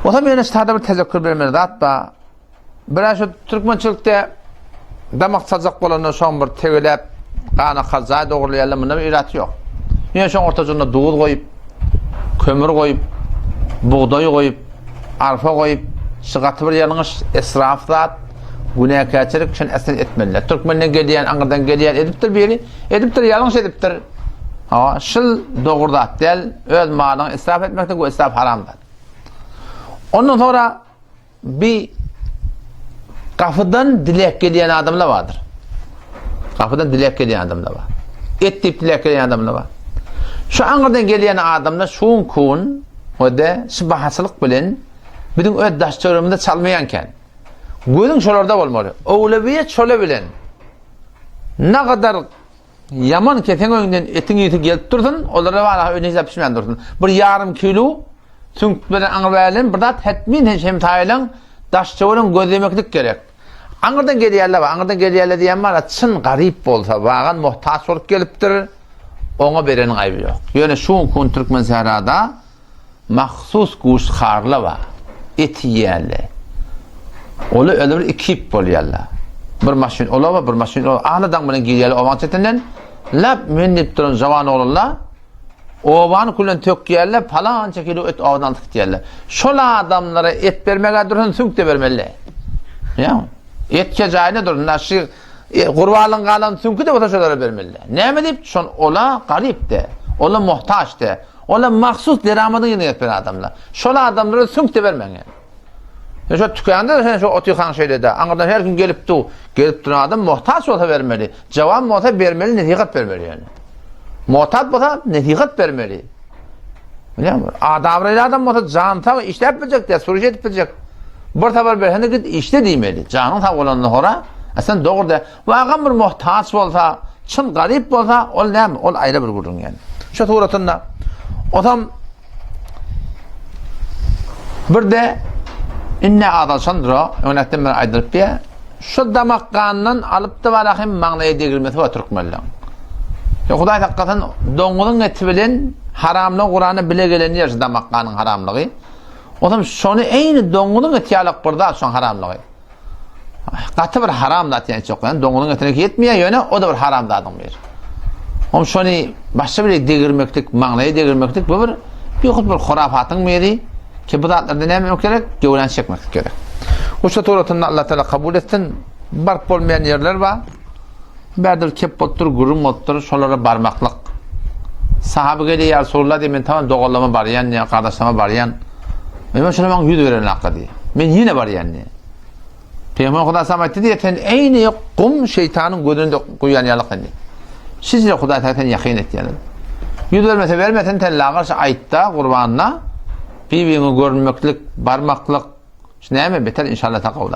Otam ýöne sada bir tezekür bermeli zat bar. Biraz şu türkmençilikde damak çaljak bolanda şoň bir tegeläp gan akar jaý dogurlaýarlar, munda bir iraty ýok. Ýöne şoň ortajygynda duz goýup, kömür goýup, bugdaý goýup, arpa goýup, şu gaty bir ýalňyş, esraf zat, günäkärçilik şony äslen etmeliler. Türkmenden gelýän, aňyrdan gelýän edipdir biri, edipdir, ýalňyş edipdir. Ha, şul dogry zat däl, öz malyňy israf etmeklik we israf haram zat. Ondan sonra Bir gapydan dilek gelýän adamlar bardyr. Gapydan dilek gelýän adamlar bar. Et diýip dilek gelýän adamlar bar. Şu aňyrdan gelýän adamlar şuň kun we de şu bahaçylyk bilen biziň öz daş töweregimizde çalmaýan kän. Gözüň şolarda bolmaly. Owlewiýet şola bilen. Nagadar Ýaman keseň öňünden etiň ysy gelip dursun, olara bar öýüne hiç pişmän dursun. Bir ýarym kilo süňk bilen aňry bärilen bir zat hetmin hemsaýalaň daş töweregiň gözlemeklik gerek. Aňyrdan gelýärler bar, aňyrdan gelýärler diýen bar, çyn garyp bolsa, wagan muhtaç bolup gelipdir, oňa bereniň aýby ýok. Ýöne şu gün Türkmen sährada Mahsus guşkarla bar. Et iýýärler. Olar öyle bir ekip bolýarlar. Bir maşyn ola bar, bir maşyn ola. Ahli daň bilen girýärler obaň çetinden. Lap men diýip duran jawan oglanlar obany külen tökýärler, palança kilo et obadan alyp gitýärler. Şol adamlara et bermege dursun, süňk de bermeli. Ýa. Etke jaýyna dursun. Şu e, gurbanlygyň galan süňki de bolsa şolara bermeli. Näme diýip? Şon ola garyp de, ola muhtaç de. Olar mahsus deramadyň ýerine ýetmeli adamlar. Şol adamlara süňk-de bermäň ýani. Sen şo tükände sen şo otykaň şeýle-de, aňyrdan her kim gelip dur. Gelip duran adam muhtaç bolsa bermeli. Jawan bolsa bermeli, nesihat bermeli ýani. Muhtaç bolsa nesihat bermeli. Bilýärmi? Adabraýly adam bolsa jan sag işläp biljek de, sürüş edip biljek. Bir sapar bersen git işle diýmeli. Janyň sag bolanda hora, sen dogry de. Wagam bir muhtaç bolsa, çyn garyp bolsa, ol näme? Ol aýry bir gürrüň ýani. Şu suratynda osam bir-de indi azalşandyr o, öňräkden beri aýdylyp diýä. Şu damak gandan alyp-da bara hem maňlaýa degirmesi bar türkmenleň. Ýa Hudaý saklasyn, doňuzyň eti bilen haramlygy Kurana bile gelen ýer şu damak ganyň haramlygy. Osam şony eýni doňuzyň eti ýalak bir zat şoň haramlygy. Gaty bir haram zat ýa çok. Yani doňuzyň etine ýetmeýär, ýöne o da bir haram zadyň biri. Oň şony başga bir degirmeklik, maňlaýa degirmeklik bu bir bir bir hurafatyň biri. Ki bu zatlarda näme etmek gerek? Göwrän çekmeklik gerek. Uşa suratynda Allah Teala kabul etsin. Baryp bolmaýan ýerler bar. Bärde bir kep bolupdyr, gürrüň bolupdyr, şolara barmaklyk. Sahaby gelýär, ýa Resulullah diýip, men tamam doganlaryma barýan diýýär, gardaşlaryma barýan. Men şolara maňa ýüz beren hakda diýýär. Men ýene barýan diýýär. Pygamber Hudaý saňa aýtdy diýýär, sen eýni gum şeýtanyň gözüne guýan ýalyk sen diýýär. Şeýle Hudaý saňa seni ýakyn etýär. Ýüz bermese bermesin, sen lagarşy aýtda, gurbanda, bir-biriňe görünmeklik, barmaklyk, şu näme beter inşallah takawla.